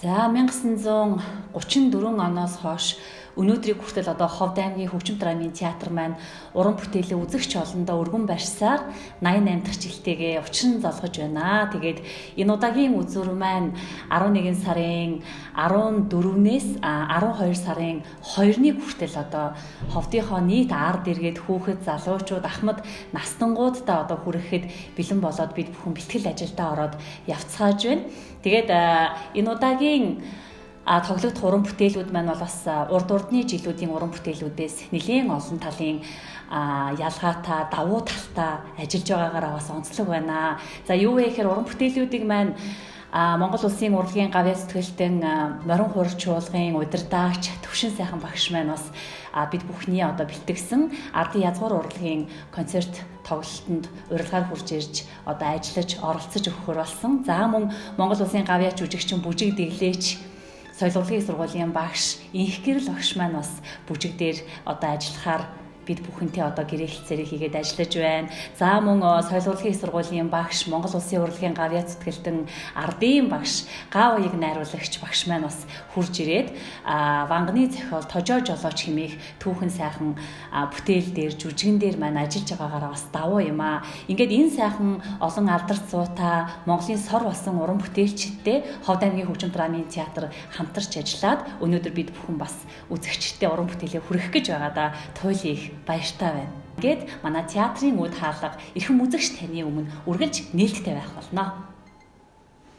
За 1934 оноос хойш өнөөдрийг хүртэл одоо Ховд аймгийн хөгжим драмын театр маань уран бүтээлээ үзэгч олондоо өргөн барьсаар 88 дахь жилтэйгээ учран золгож байна. Тэгээд энэ удаагийн үзүүр маань 11 сарын 14-ээс 12 сарын 2-ны хүртэл одоо Ховдынхоо нийт ард иргэд, хүүхэд, залуучууд, ахмад настангуудаа одоо хүрэхэд бэлэн болоод бид бүхэн бэлтгэл ажилдаа ороод явцгааж байна. Тэгээд энэ удаагийн тоглогдох уран бүтээлүүд маань бол бас урд урдны жилүүдийн уран бүтээлүүдээс нэлээн олон талын ялгаатай, давуу талтай ажиллаж байгаагаараа бас онцлог байна. За юу вэ гэхээр уран бүтээлүүдийг маань Монгол Улсын урлагийн гавьяа зүтгэлтэн морин хур чуулгын удирдаагч Төвшин сайхан багш маань бас бид бүхний одоо бэлтгэсэн ардын язгуур урлагийн концерт тоглолтод урилгаар хурж ирж одоо ажиллаж оролцож өгөхөр болсон. За мөн Монгол Улсын гавьяач жүжигчин Бүжиг Дэглээч соёл урлагийн сургуулийн багш Инх гэрэл багш маань бас бүжиг дээр одоо ажиллахаар бид бүхэнтэй одоо гэрээ хэлцээрээ хийгээд ажиллаж байна. За мөн соёл урлагийн сургуулийн багш, Монгол Улсын урлагийн гавьяа зүтгэлтэн ардын багш, гав уяг найруулагч багш маань бас хурж ирээд ванганы зохиол Тожоо жолооч хэмээх түүхэн сайхан бүтээл дээр жүжигэн дээр маань ажиллаж байгаагаараа бас давуу юм аа. Ингээд энэ сайхан олон алдарт зуутай Монголын сор болсон уран бүтээлчдтэй Ховд аймгийн хөгжим драмын театр хамтарч ажиллаад өнөөдөр бид бүхэн бас үзэгчдээ уран бүтээлээ хүргэх гэж байгаадаа туйлын их баяртай байна. Ингээд манай театрын үд хаалга эрхэм үзэгч таны өмнө үргэлж нээлттэй байх болно.